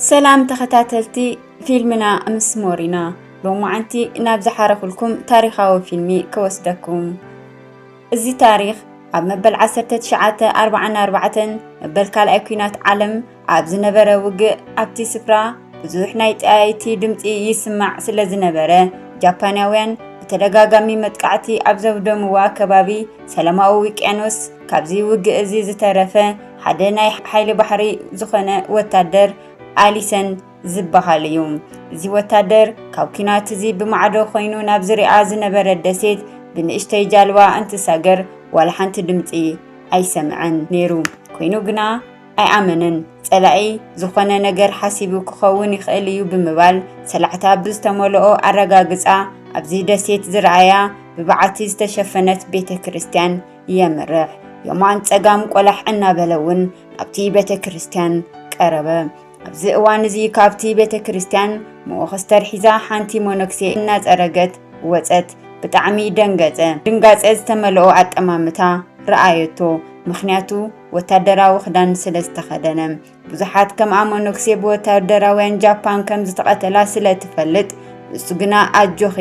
ሰላም ተኸታተልቲ ፊልምና ምስ ሞሪና፣ ሎማዓንቲ ናብ ዝሓረኹልኩም ታሪኻዊ ፊልሚ ክወስደኩም። እዚ ታሪኽ ኣብ መበል ዓሰርተ ትሽዓተ ኣርብዓን ኣርባዕተን መበል ካልኣይ ኲናት ዓለም ኣብ ዝነበረ ውግእ፣ ኣብቲ ስፍራ ብዙሕ ናይ ጠያይቲ ድምጺ ይስማዕ ስለ ዝነበረ፣ ጃፓናውያን ብተደጋጋሚ መጥቃዕቲ ኣብ ዘውደምዋ ከባቢ ሰላማዊ ውቅያኖስ፣ ካብዚ ውግእ እዚ ዝተረፈ ሓደ ናይ ሓይሊ ባሕሪ ዝኾነ ወታደር ኣሊሰን ዝበሃል እዩ። እዚ ወታደር ካብ ኲናት እዚ ብማዕዶ ኮይኑ ናብ ዝሪኣ ዝነበረ ደሴት ብንእሽተይ ጃልባ እንትሳገር ዋላ ሓንቲ ድምፂ ኣይሰምዐን ነይሩ። ኮይኑ ግና ኣይኣመነን። ጸላኢ ዝኾነ ነገር ሓሲቡ ክኸውን ይኽእል እዩ ብምባል ሰላዕታ ብዝተመልኦ ኣረጋግጻ ኣብዚ ደሴት ዝረኣያ ብበዓቲ ዝተሸፈነት ቤተ ክርስቲያን የምርሕ። የማን ጸጋም ቆላሕ እናበለ እውን ናብቲ ቤተ ክርስቲያን ቀረበ። ኣብዚ እዋን እዚ ካብቲ ቤተ ክርስቲያን መወኸስተር ሒዛ ሓንቲ መነኩሴ እናጸረገት ወጸት። ብጣዕሚ ደንገጸ። ድንጋጸ ዝተመልኦ ኣጠማምታ ረኣየቶ፣ ምኽንያቱ ወታደራዊ ክዳን ስለ ዝተኸደነ። ብዙሓት ከምኣ መነኩሴ ብወታደራውያን ጃፓን ከም ዝተቐተላ ስለ ትፈልጥ፣ ንሱ ግና ኣጆኺ፣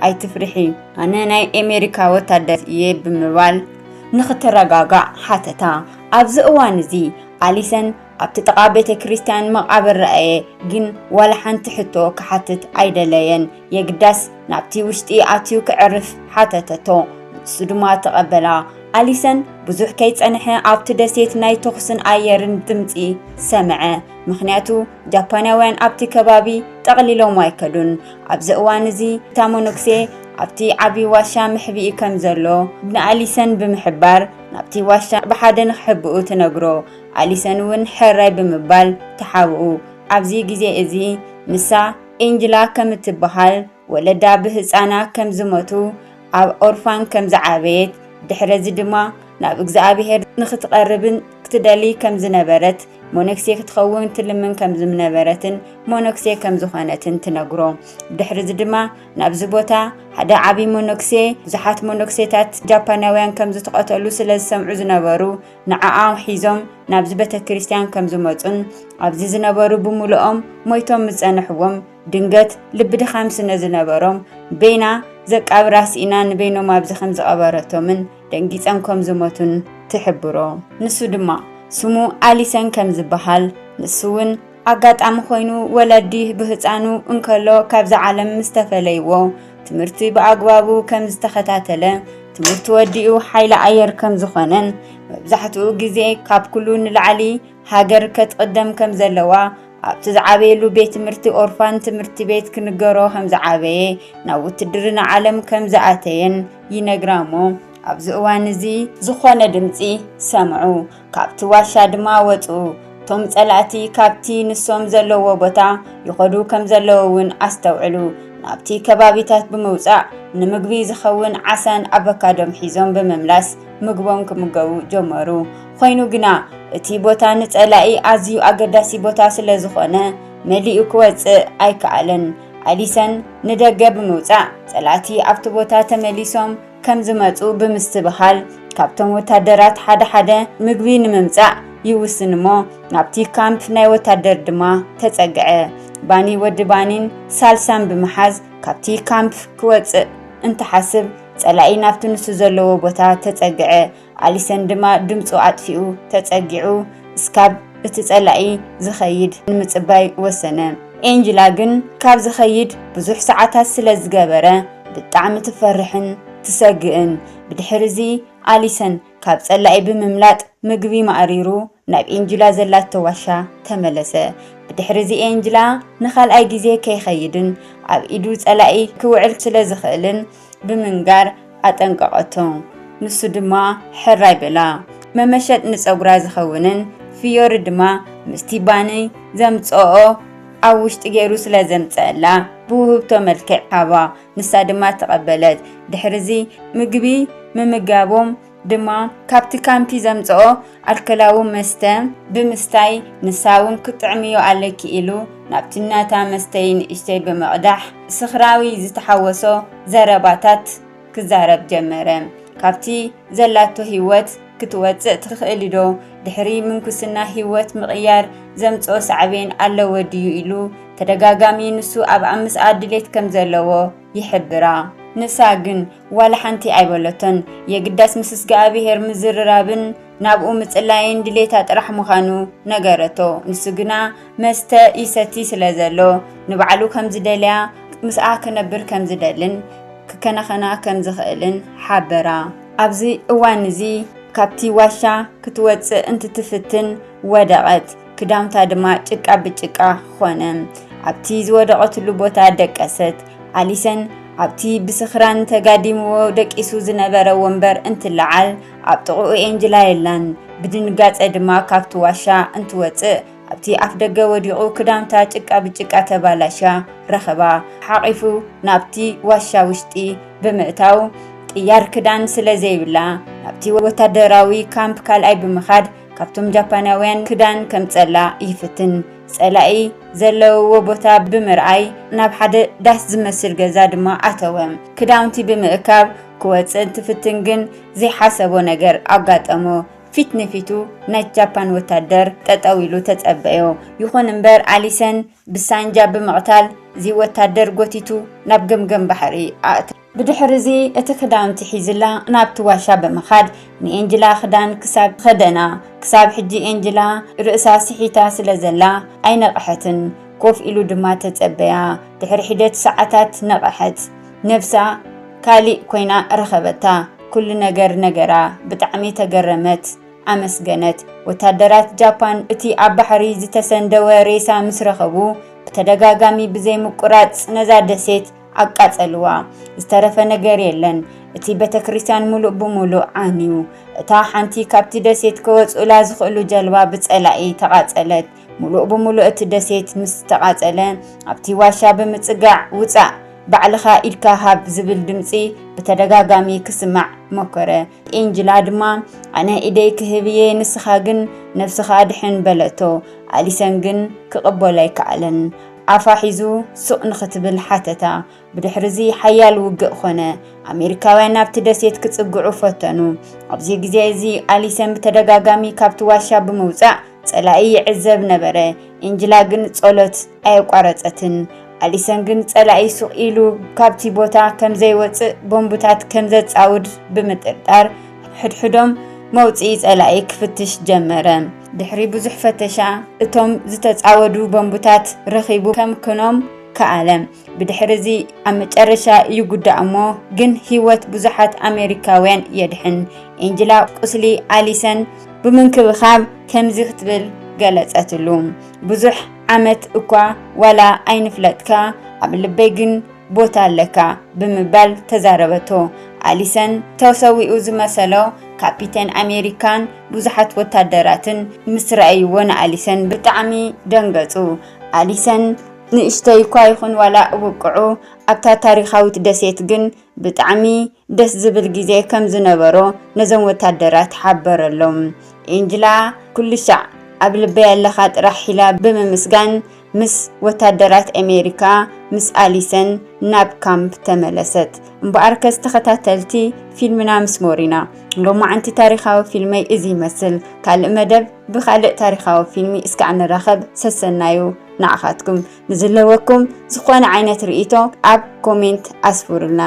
ኣይትፍርሒ፣ ኣነ ናይ ኤሜሪካ ወታደር እየ ብምባል ንኽትረጋጋእ ሓተታ። ኣብዚ እዋን እዚ ኣሊሰን ኣብቲ ጥቓ ቤተ ክርስቲያን መቓብር ረኣየ፣ ግን ዋላ ሓንቲ ሕቶ ክሓትት ኣይደለየን። የግዳስ ናብቲ ውሽጢ ኣትዩ ክዕርፍ ሓተተቶ። ንሱ ድማ ተቐበላ። ኣሊሰን ብዙሕ ከይጸንሐ ኣብቲ ደሴት ናይ ተኹስን ኣየርን ድምጺ ሰምዐ። ምኽንያቱ ጃፓናውያን ኣብቲ ከባቢ ጠቕሊሎም ኣይከዱን። ኣብዚ እዋን እዚ እታ መነኩሴ ኣብቲ ዓቢ ዋሻ መሕብኢ ከም ዘሎ ንኣሊሰን ብምሕባር ናብቲ ዋሻ ብሓደ ንኽሕብኡ ትነግሮ። ኣሊሰን እውን ሕራይ ብምባል ተሓብኡ። ኣብዚ ግዜ እዚ ንሳ ኤንጅላ ከም እትበሃል፣ ወለዳ ብህጻና ከም ዝሞቱ፣ ኣብ ኦርፋን ከም ዝዓበየት፣ ድሕረዚ ድማ ናብ እግዚኣብሔር ንኽትቐርብን ክትደሊ ከም ዝነበረት፣ መነኩሴ ክትኸውን ትልምን ከም ዝነበረትን መነኩሴ ከም ዝኾነትን ትነግሮ። ድሕሪዚ ድማ ናብዚ ቦታ ሓደ ዓቢ መነኩሴ፣ ብዙሓት መነኩሴታት ጃፓናውያን ከም ዝተቐተሉ ስለ ዝሰምዑ ዝነበሩ፣ ንዓኣ ሒዞም ናብዚ ቤተ ክርስቲያን ከም ዝመጹን ኣብዚ ዝነበሩ ብምሉኦም ሞይቶም ምስ ጸንሕዎም፣ ድንገት ልቢ ድኻም ስነ ዝነበሮም፣ በይና ዘቃብራ ስኢና ንበይኖም ኣብዚ ከም ዝቐበረቶምን ደንጊጸም ከም ዝሞቱን ትሕብሮ። ንሱ ድማ ስሙ ኣሊሰን ከም ዝበሃል፣ ንሱ እውን ኣጋጣሚ ኮይኑ ወለዲ ብህጻኑ እንከሎ ካብዛ ዓለም ምስ ተፈለይዎ፣ ትምህርቲ ብኣግባቡ ከም ዝተኸታተለ፣ ትምህርቲ ወዲኡ ሓይሊ ኣየር ከም ዝኾነን፣ መብዛሕትኡ ግዜ ካብ ኩሉ ንላዕሊ ሃገር ከትቕደም ከም ዘለዋ፣ ኣብቲ ዝዓበየሉ ቤት ትምህርቲ ኦርፋን ትምህርቲ ቤት ክንገሮ ከም ዝዓበየ፣ ናብ ውትድርና ዓለም ከም ዝኣተየን ይነግራ እሞ፣ ኣብዚ እዋን እዚ ዝኾነ ድምጺ ሰምዑ። ካብቲ ዋሻ ድማ ወጹ። እቶም ጸላእቲ ካብቲ ንሶም ዘለዎ ቦታ ይኸዱ ከም ዘለዉ እውን ኣስተውዕሉ። ናብቲ ከባቢታት ብምውጻእ ንምግቢ ዝኸውን ዓሳን ኣቮካዶን ሒዞም ብምምላስ ምግቦም ክምገቡ ጀመሩ። ኮይኑ ግና እቲ ቦታ ንጸላኢ ኣዝዩ ኣገዳሲ ቦታ ስለ ዝኾነ መሊኡ ክወጽእ ኣይከኣለን። ኣሊሰን ንደገ ብምውጻእ ጸላእቲ ኣብቲ ቦታ ተመሊሶም ከም ዝመጹ ብምስትብሃል፣ ካብቶም ወታደራት ሓደ ሓደ ምግቢ ንምምጻእ ይውስን እሞ፣ ናብቲ ካምፕ ናይ ወታደር ድማ ተጸግዐ። ባኒ ወዲ ባኒን ሳልሳን ብምሓዝ ካብቲ ካምፕ ክወጽእ እንትሓስብ፣ ጸላኢ ናብቲ ንሱ ዘለዎ ቦታ ተጸግዐ። ኣሊሰን ድማ ድምጹ ኣጥፊኡ ተጸጊዑ እስካብ እቲ ጸላኢ ዝኸይድ ንምጽባይ ወሰነ። ኤንጅላ ግን ካብ ዝኸይድ ብዙሕ ሰዓታት ስለ ዝገበረ ብጣዕሚ ትፈርሕን ትሰግእን። ብድሕሪ እዚ ኣሊሰን ካብ ጸላኢ ብምምላጥ ምግቢ ማእሪሩ ናብ ኤንጅላ ዘላቶ ዋሻ ተመለሰ። ብድሕሪ እዚ ኤንጅላ ንኻልኣይ ግዜ ከይኸይድን ኣብ ኢዱ ጸላኢ ክውዕል ስለ ዝኽእልን ብምንጋር ኣጠንቀቐቶ። ንሱ ድማ ሕራይ በላ። መመሸጥ ንጸጉራ ዝኸውንን ፍዮሪ ድማ ምስቲ ባኒ ዘምጽኦ ኣብ ውሽጢ ገይሩ ስለ ዘምጸአላ ብውህብቶ መልክዕ ሃባ። ንሳ ድማ ተቐበለት። ድሕሪዚ ምግቢ ምምጋቦም ድማ ካብቲ ካምፒ ዘምጽኦ ኣልኮላዊ መስተ ብምስታይ፣ ንሳ እውን ክትጥዕምዮ ኣለኪ ኢሉ ናብቲ ናታ መስተይ ንእሽተይ ብምቕዳሕ ስኽራዊ ዝተሓወሶ ዘረባታት ክዛረብ ጀመረ። ካብቲ ዘላቶ ህይወት ክትወጽእ ትኽእሊ ዶ? ድሕሪ ምንኩስና ህይወት ምቕያር ዘምጽኦ ሳዕቤን ኣለዎ ድዩ ኢሉ ተደጋጋሚ ንሱ ኣብ ምስኣ ድሌት ከም ዘለዎ ይሕብራ። ንሳ ግን ዋላ ሓንቲ ኣይበለቶን። የግዳስ ምስ እግዚኣብሔር ምዝርራብን ናብኡ ምጽላይን ድሌታ ጥራሕ ምዃኑ ነገረቶ። ንሱ ግና መስተ ይሰቲ ስለ ዘሎ፣ ንባዕሉ ከም ዝደልያ፣ ምስኣ ክነብር ከም ዝደልን ክከናኸና ከም ዝኽእልን ሓበራ። ኣብዚ እዋን እዚ ካብቲ ዋሻ ክትወጽእ እንትትፍትን ወደቐት። ክዳውንታ ድማ ጭቃ ብጭቃ ኾነ። ኣብቲ ዝወደቐትሉ ቦታ ደቀሰት። ኣሊሰን ኣብቲ ብስኽራን ተጋዲምዎ ደቂሱ ዝነበረ ወንበር እንትለዓል፣ ኣብ ጥቕኡ ኤንጅላ የላን። ብድንጋጸ ድማ ካብቲ ዋሻ እንትወጽእ፣ ኣብቲ ኣፍ ደገ ወዲቑ ክዳውንታ ጭቃ ብጭቃ ተባላሽያ ረኸባ። ሓቒፉ ናብቲ ዋሻ ውሽጢ ብምእታው፣ ቅያር ክዳን ስለ ዘይብላ፣ ናብቲ ወታደራዊ ካምፕ ካልኣይ ብምኻድ፣ ካብቶም ጃፓናውያን ክዳን ከምጸላ ይፍትን። ጸላኢ ዘለውዎ ቦታ ብምርኣይ፣ ናብ ሓደ ዳስ ዝመስል ገዛ ድማ ኣተወ። ክዳውንቲ ብምእካብ ክወጽእ እንትፍትን ግን፣ ዘይሓሰቦ ነገር ኣጋጠሞ። ፊት ንፊቱ ናይ ጃፓን ወታደር ጠጠው ኢሉ ተጸበዮ። ይኹን እምበር፣ ኣሊሰን ብሳንጃ ብምቕታል፣ እዚ ወታደር ጎቲቱ ናብ ገምገም ባሕሪ ኣእተ። ብድሕሪ እዚ፣ እቲ ክዳውንቲ ሒዝላ ናብቲ ዋሻ ብምኻድ፣ ንኤንጅላ ክዳን ክሳብ ኸደና። ክሳብ ሕጂ ኤንጅላ ርእሳ ስሒታ ስለ ዘላ ኣይነቕሐትን። ኮፍ ኢሉ ድማ ተጸበያ። ድሕሪ ሒደት ሰዓታት ነቕሐት። ነብሳ ካሊእ ኮይና ረኸበታ። ኩሉ ነገር ነገራ። ብጣዕሚ ተገረመት፣ ኣመስገነት። ወታደራት ጃፓን እቲ ኣብ ባሕሪ ዝተሰንደወ ሬሳ ምስ ረኸቡ፣ ብተደጋጋሚ ብዘይ ምቁራጽ ነዛ ደሴት ኣቃጸልዋ። ዝተረፈ ነገር የለን። እቲ ቤተክርስትያን ሙሉእ ብሙሉእ ዓንዩ። እታ ሓንቲ ካብቲ ደሴት ከወጽኡላ ዝኽእሉ ጀልባ ብጸላኢ ተቓጸለት። ሙሉእ ብሙሉእ እቲ ደሴት ምስ ተቓጸለ፣ ኣብቲ ዋሻ ብምጽጋዕ፣ "ውጻእ፣ ባዕልኻ ኢድካ ሃብ" ዝብል ድምጺ ብተደጋጋሚ ክስማዕ መኮረ። ኤንጅላ ድማ፣ "ኣነ ኢደይ ክህብ እየ፣ ንስኻ ግን ነብስኻ ኣድሕን" በለቶ። ኣሊሰን ግን ክቕበሎ ኣይከኣለን። ኣፋ ሒዙ ሱቕ ንኽትብል ሓተታ። ብድሕሪ እዚ ሓያል ውግእ ኾነ። ኣሜሪካውያን ናብቲ ደሴት ክጽግዑ ፈተኑ። ኣብዚ ግዜ እዚ ኣሊሰን ብተደጋጋሚ ካብቲ ዋሻ ብምውጻእ ጸላኢ ይዕዘብ ነበረ። ኤንጅላ ግን ጸሎት ኣየቋረጸትን። ኣሊሰን ግን ጸላኢ ሱቕ ኢሉ ካብቲ ቦታ ከም ዘይወጽእ ቦምብታት ከም ዘጻውድ ብምጥርጣር፣ ሕድሕዶም መውጽኢ ጸላኢ ክፍትሽ ጀመረ። ድሕሪ ብዙሕ ፈተሻ፣ እቶም ዝተጻወዱ ቦምብታት ረኺቡ ከምክኖም ከኣለ። ብድሕሪ እዚ ኣብ መጨረሻ ይጉዳእ እሞ፣ ግን ህይወት ብዙሓት ኣሜሪካውያን የድሕን። ኤንጅላ ቁስሊ ኣሊሰን ብምንክብኻብ ከምዚ ክትብል ገለጸትሉ፣ "ብዙሕ ዓመት እኳ ዋላ ኣይንፍለጥካ፣ ኣብ ልበይ ግን ቦታ ኣለካ" ብምባል ተዛረበቶ። ኣሊሰን ተሰዊኡ ዝመሰሎ ካፒቴን ኣሜሪካን ብዙሓት ወታደራትን ምስ ረኣይዎ፣ ንኣሊሰን ብጣዕሚ ደንገጹ። ኣሊሰን ንእሽተይ እኳ ይኹን ዋላ እብቅዑ፣ ኣብታ ታሪኻዊት ደሴት ግን ብጣዕሚ ደስ ዝብል ግዜ ከም ዝነበሮ ነዞም ወታደራት ሓበረሎም። ኤንጅላ ኩሉ ሻዕ ኣብ ልበይ ኣለኻ ጥራሕ ኢላ ብምምስጋን፣ ምስ ወታደራት ኣሜሪካ፣ ምስ ኣሊሰን ናብ ካምፕ ተመለሰት። እምበኣርከስ ተኸታተልቲ ፊልምና ምስ ሞሪና፣ ሎማዓንቲ ታሪኻዊ ፊልመይ እዚ ይመስል። ካልእ መደብ ብኻልእ ታሪኻዊ ፊልሚ እስካዕ ንራኸብ። ሰሰናዩ ንዓኻትኩም። ንዝለወኩም ዝኾነ ዓይነት ርእይቶ ኣብ ኮሜንት ኣስፍሩልና።